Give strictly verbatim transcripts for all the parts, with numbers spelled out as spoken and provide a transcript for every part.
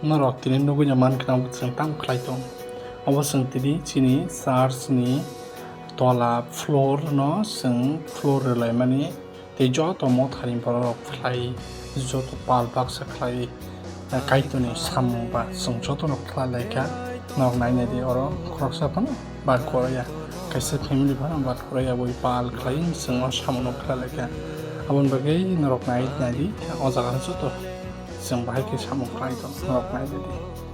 Norok tini nugwi no mankha, chwng tamo khlai tong. Obo chwng tini chini church ni tola floor no chwng floor rwlaimani tei joto mothani borok khlai, joto pal baksa khlai, eh, Kaitorni samung ba chwng jotono khlai laikha. Norok nainai di, oro khoroksa phano bad kwrwya, kaisa family phano bad kwrwya, bui pal khlai chwng o samungno khlai laikha. Aboni bagwi norok nai, nai di, o jaga joto chwng bahai khe samung khlai tong, norok nai di.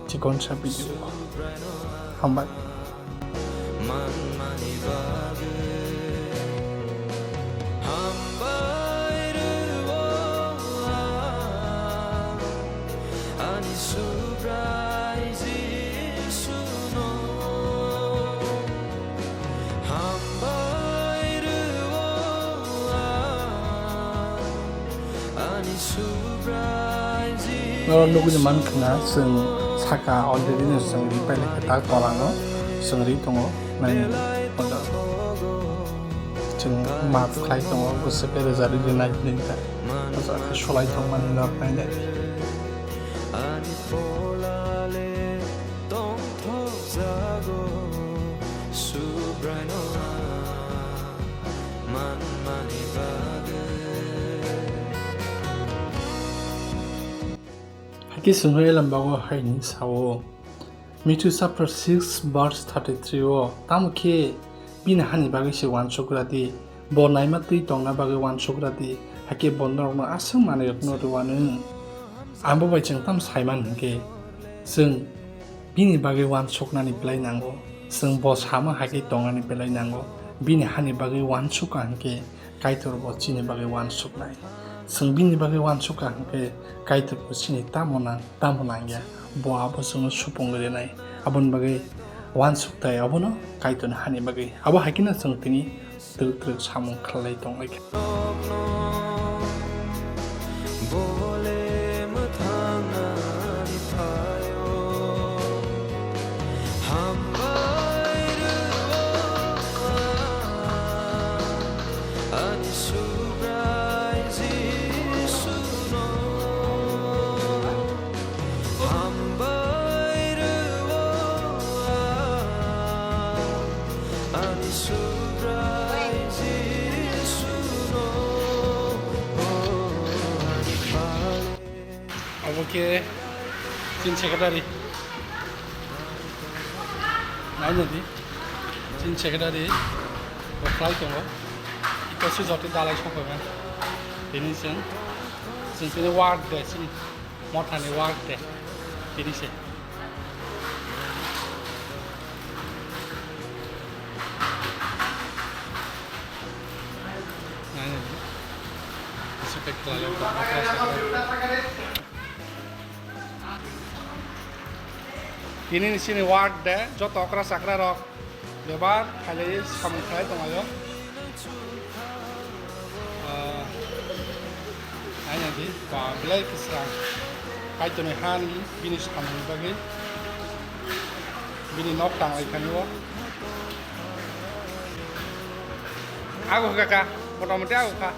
Chikon sa video. Hambai. Ani Subrai Jisuno hambai rwo ang, ani Subrai Jisuno. Norok nugwi mankha, chwng saka already no chwng ri pailai kha, tak tola no chwng ri tongo, nainani. Chwng maaf khlai tongo, bwswk khe rwjak rwjak nai hwnwi ta. Bwswk khe solai tongmani norok nainai. Ani pholale tongthokjago Subraino ang manmani bagwi. Hakhe chwngno Elam bago hai hwnwi sao. Matthew chapter six verse thirty-three o, tamo khe bini hani bagwi se uansuk gra di, bo naima twi tongna bagwi uansuk gra di, hakhe bo norokno aswk manwirokno rw anw. Abo bai chwng tamo sai man hwn khe, chwng bini bagwi uansuknani belai nango, chwng bo sama hai khe tongnani belai nango, bini hani bagwi uansuk ka hwn khe, Kaitor bo chini bagwi uansuknai. Chwng bini bagwi uansuk ka hwn khe, Kaitor bo chini tamo nang, tamo nang ya, bo abo chwngno supung rinai. Aboni bagwi uansuk tai abono Kaitorni hani bagwi. Abo hai kheno chwng tini twrwk twrwk samung khlai tong lai kha. Bole mwthang ani phaio, hambai rwo ang, ani Subrai Jisuno. Hambai rwo ang, ani Subrai Jisuno. Obo khe chini secretary. Naina di. Chini secretary bo khlai tongo. Iko se jotoi dalai sokphaimani. Tini chwng, chwng tini work de chini. Mothani work de. Tini se. Naina di. Respect khlai. Tini ni chini work de, joto okra chakra rok bebak khailai samung khlai tonglaio. Ah, naina di, ba, belai kisra. Kaitorni hani bini samungni bagwi bini nok tanglai thani o. Ago kaka, motamoti ago kha.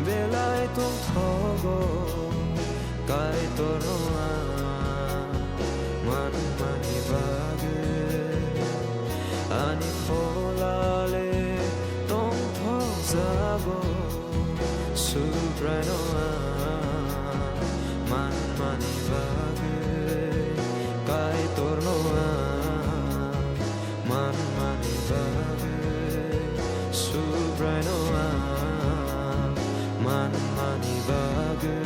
Belai tongthogo Kaitorno ang manmani bagwi, ani pholale tongthokjago Subraino ang manmani bagwi, Kaitorno ang manmani bagwi, Subraino ang manmani bagwi,